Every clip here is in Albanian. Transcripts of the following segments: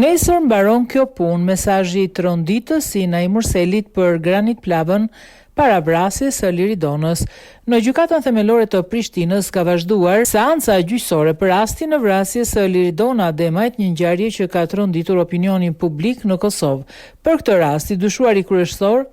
Nesër mbaron kjo punë, mesazhi tronditës i Naim Murselit për Granit Plavën para vrasjes së Liridonës. Në Gjykatën Themelore të Prishtinës ka vazhduar seanca gjyqësore për rastin e vrasjes së Liridona Ademajt, një ngjarje që ka tronditur opinionin publik në Kosovë. Për këtë rast, i dyshuari kryesor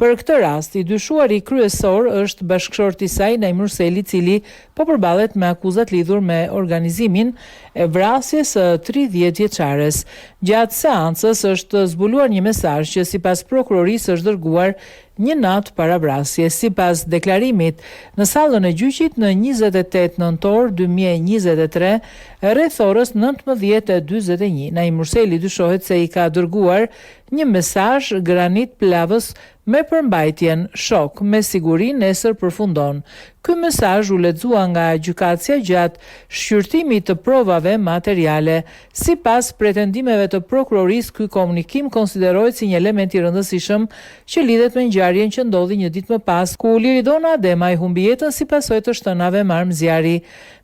Për këtë rast, i dyshuari kryesor është bashkëshorti i saj, Naim Murseli, i cili po përballet me akuzat lidhur me organizimin e vrasjes së 30 vjeçares. Gjatë seancës është zbuluar një mesazh që sipas prokurorisë është dërguar një natë para vrasjes. Sipas deklarimit, në sallën e gjyqit në 28 nëntor 2023, rreth orës 19:41, Naim Murseli dyshohet se i ka dërguar Një mesazh Granit Plavës me përmbajtjen Shok, me siguri nesër përfundon. Ky mesazh u lexua nga gjykatësja gjatë shqyrtimit të provave materiale. Sipas pretendimeve të prokurorisë ky komunikim konsiderohet si një element i rëndësishëm që lidhet me ngjarjen që ndodhi një ditë më pas, ku Liridona Ademaj humbi jetën si pasojë e të shtënave me armë zjarri.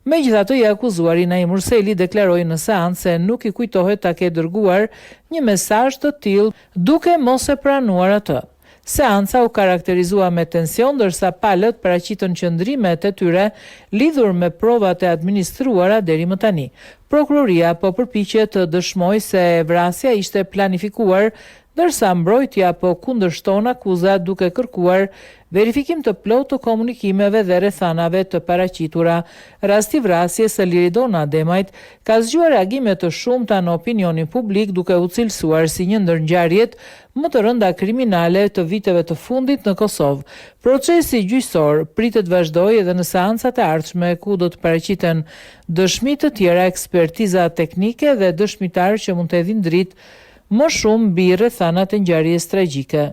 Megjithatë i akuzuari Naim Murseli deklaroi në seancë se nuk i kujtohet ta ketë dërguar një mesazh të tillë duke mos e pranuar atë. Seanca u karakterizua me tension ndërsa palët paraqitën qëndrimet e tyre lidhur me provat e administruara deri më tani. Prokuroria po përpiqet të dëshmojë se vrasja ishte planifikuar ndërsa mbrojtja po kundërshton akuzat duke kërkuar verifikim të plotë të komunikimeve dhe rrethanave të paraqitura. Rasti i vrasjes së Liridona Ademajt ka zgjuar reagime të shumta në opinionin publik duke u cilësuar si një ndër ngjarjet më të rënda kriminale të viteve të fundit në Kosovë. Procesi gjyqësor pritet të vazhdojë edhe në seancat e ardhshme ku do të paraqiten dëshmi të tjera, ekspertiza teknike dhe dëshmitarë që mund të hedhin dritë më shumë mbi rrethanat e ngjarjes tragjike.